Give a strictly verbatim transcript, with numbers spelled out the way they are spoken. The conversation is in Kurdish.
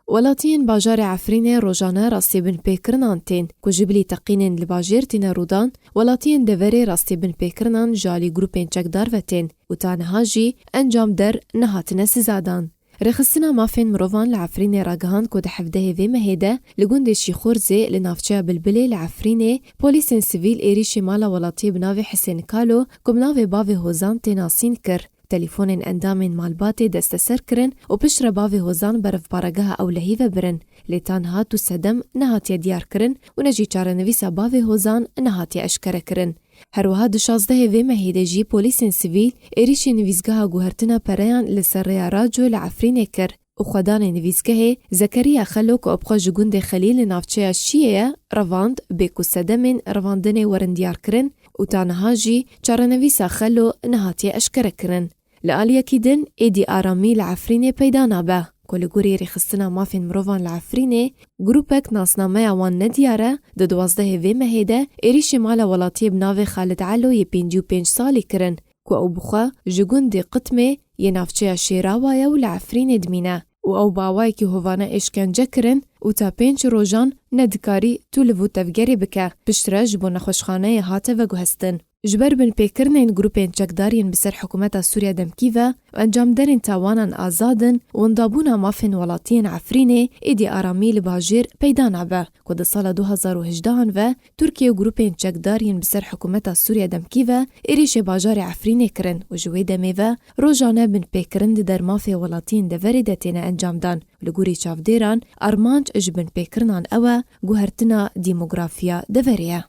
Welatiyên bajarê Efrînê rojane rastî binpêkirinan tên ku ji bilî teqînên li bajêr tîne rûdan, welatiyên deverê rastî binpêkirinan ji alî grûpên çekdar ve tên û ta niha jî encam der nehatine sizadan. Rêxistina Mafên Mirovan li Efrînê ragihand ku di hevdehê vê mehê de li gundê Şîxorzê li navçeya Bilbilê li Efrînê polîsên sivîl êrîşî mala welatiyê bi navê Hisên Kalo ku bi navê bavê Hozan tê nasîn kir. Telîfonên endamên malbatê desteser kirin û piştre bavê Hozan berevbaregeha ewlehî ve birin. Lê ta niha tu sedem nehatiye diyarkirin û ne jî çarenivîsa bavê Hozan nehatiye eşkerekirin. Her wiha di şazdehê vê mehê de jî polîsên sivîl êrîşî nivîsgeha guhertina pereyan li ser rêya Raco li Efrînê kir û xwedanê nivîsgehê Zekeriya Xelo ku bi xwe ji gundê Xelîl li navçeya Şiyê ye, revand, bê ku sedemên revandinê werin diyarkirin û ta niha jî çarenivîsa Xelo nehatiye eşkerekirin. Li aliyekî din, êdî aramî li Efrînê peyda nabe, ku li gorî Rêxistina Mafên Mirovan li Efrînê, grûpek nasnameya wan nediyar e, di duwazdehê vê mehê de êrîşî mala welatiyê bi navê Xalid Elo yê pêncî û pênc salî kirin, ku ew bi xwe ji gundê Qitmê yê navçeya Şêrawa ye û li Efrînê dimîne û ew bi awayekî hovane êşkence kirin û ta pênc rojan nedikarî tu liv û tevgerê bike, piştre ji bo nexweşxaneyê hate veguhestin. Ji ber binpêkirinên grûpên çekdar yên bi ser hikûmeta Sûriya demkî ve û encamderên tawanan azad in, wendabûna mafên welatiyên Efrînê êdî aramî li bajêr peyda nabe, ku di sala du hazar û hejdehan ve Tirkiye û grûpên çekdar yên bi ser hikûmeta Sûriya demkî ve êrîşê bajarê Efrînê kirin û ji wê demê ve rojane binpêkirin di der mafê welatiyên deverê de têne encamdan. Li gorî çavdêran, armanc ji binpêkirinan ew e, guhertina demografiya deverê ye.